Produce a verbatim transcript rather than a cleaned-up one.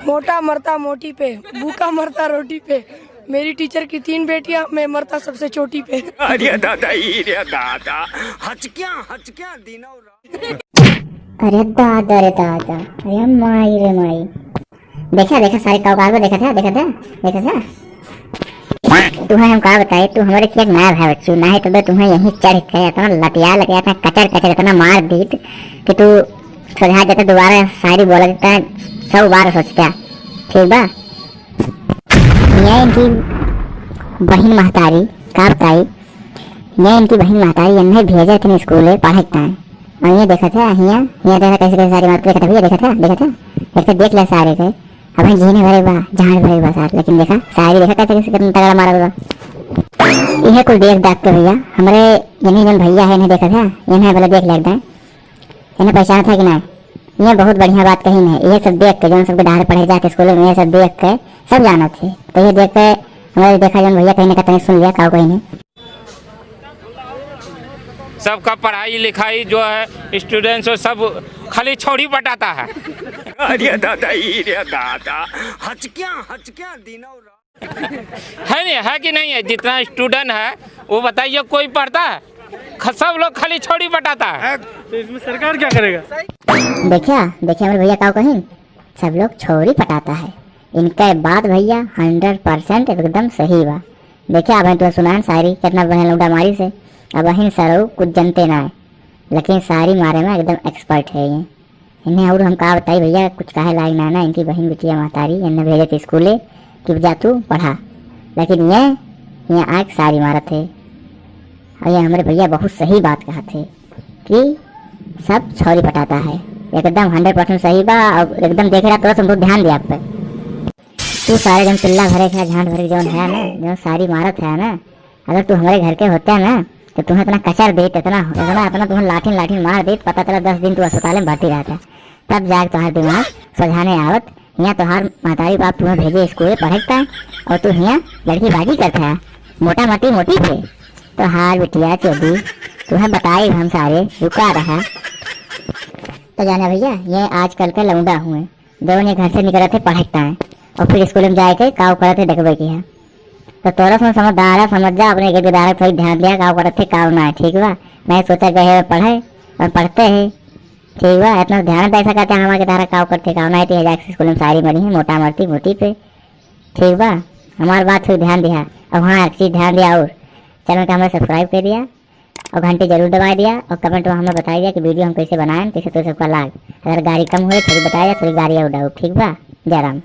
मोटा मरता मोटी पे, भूखा मरता रोटी पे। मेरी टीचर की तीन बेटियां, मैं मरता सबसे चोटी पे। अरे दादा, ई रे दादा, हचक्या, हचक्या दिनौ रात। अरे दादा रे दादा, अरे माई रे माई। देखा, देखा, सारे का औकात बा, देखा था, देखा था, देखा था। तुहैं हम का बताई, तू हमरे खेत ना भाई बच्चू, नाहीं तो बे तुहैं यहीं चढ़ के इतना लतिया लगे, इतना कचर कचर, इतना मार दीत कि तू सोझा जाते दोबारा शायरी बोला देता, सौ बार सोचता। ठीक बा? ये इनकी बहिन महतारी, का बताई, ये इनकी बहिन महतारी इन्हें भेजे थे स्कूल पढ़े के टाइम। और ये देखा था, हिया, हिया देखा कैसे कैसे सारी मारते, देखा था भैया, देखा था, देखा था, देखा, देख लिया सारे के। अब झीने भरे बा, झाड़ भरे बा सार, लेकिन देखा, शायरी देखा कैसे कैसे कितना तगड़ा मारा बा। यह कुल देख दाख के भैया, हमरे इन्हीं जन भैया है, इन्हें देखा था, इन्हें बोला देख ले एकदम, इन्हें पहचाना था कि ना? ये बहुत बढ़िया बात कही है। ये सब देख के, जौन सबके डहार पढ़े जाके स्कूल में, ये सब देख के सब जानत है। तो ये देख के हमारे देखा जौन भैया कहीं ना कहीं सुन लिया, का कहीं ने। सबका पढ़ाई लिखाई जो है, स्टूडेंट्स हो, सब खाली छौड़ी पटाता है। अरे दादा, ई रे दादा, हचक्या, हचक्या दिनौ रात। है नहीं, है कि नहीं है? जितना स्टूडेंट है, वो बताइए, कोई पढ़ता है? ख-, सब लोग खाली छौड़ी पटाता है। तो इसमें सरकार क्या करेगा? देखा, देखा हमरे भैया का कहीं, सब लोग छौड़ी पटाता है। इनका बात भैया हंड्रेड परसेंट एकदम सही बा। देखा, अब तो सुनान शायरी कितना बढ़िया लौंडा मारी से। अब अहिन सरऊ कुछ जनते ना है, लेकिन शायरी मारे में एकदम एक्सपर्ट है ये। इन्हें और हम का बताई भैया, कुछ कहे लायक ना ना, इनकी बहिन बिटिया महतारी इन्हें भेजे थे स्कूले कि जा तू पढ़ा, लेकिन ये, ये आके शायरी मारत है। और ये हमरे भैया बहुत सही बात कहत है कि सब छौरी पटाता है, एकदम हंड्रेड परसेंट सही बा। और एकदम देखे रहा, थोड़ा सा बहुत ध्यान दिया आप पे। तू सारे जौन चिल्ला भरे के, झांट भरे के जौन है ना, जौन शायरी मारत है ना, अगर तू हमरे घर के होता ना, तो तुम्हें इतना कचर देत, इतना, इतना, इतना तुम्हें लाठिन, लाठिन मार देत, पता चला दस दिन तू अस्पताल में भर्ती रहता। तब जाके तुम्हारा दिमाग सुझाने आवत। हियाँ तुम्हार महतारी बाप तुम्हें भेजे स्कूल पढ़े के ताई, और तू हियाँ लड़कीबाजी करता है, मोटा मती मोटी पे। तो हार बिटिया चोदी, तुम्हें बताई हम सारे, रुका रहा। तो जाना भैया, ये आजकल के लौंडा हुए, जौन ये घर से निकलत है पढ़े के ताई, और फिर स्कूल में जाए के काव करत है देखबे की है। तो तोरा से समझदार है, समझ जा, अपने इज्जत दार थोड़ी ध्यान दिया, काव करत है काव ना है, ठीक बा? नहीं सोचा गए है पढ़े और पढ़ते है, ठीक बा? इतना ध्यान पैसा करते हैं हमारे तारा काव करते काव ना है, तो ये जाके स्कूल में शायरी मरी है, मोटा मरती मोटी पे, ठीक बा? हमार बात थोड़ी ध्यान दिया। अब हाँ, एक चीज ध्यान दिया और चैनल का हमें सब्सक्राइब कर दिया और घंटी जरूर दबा दिया और कमेंट में हमें बताई दिया कि वीडियो हम कैसे बनाएं, कैसे तो सबका लाग। अगर गारी कम होए, थोड़ी बताया, थोड़ी गारी और डाउट, ठीक बा? जय राम।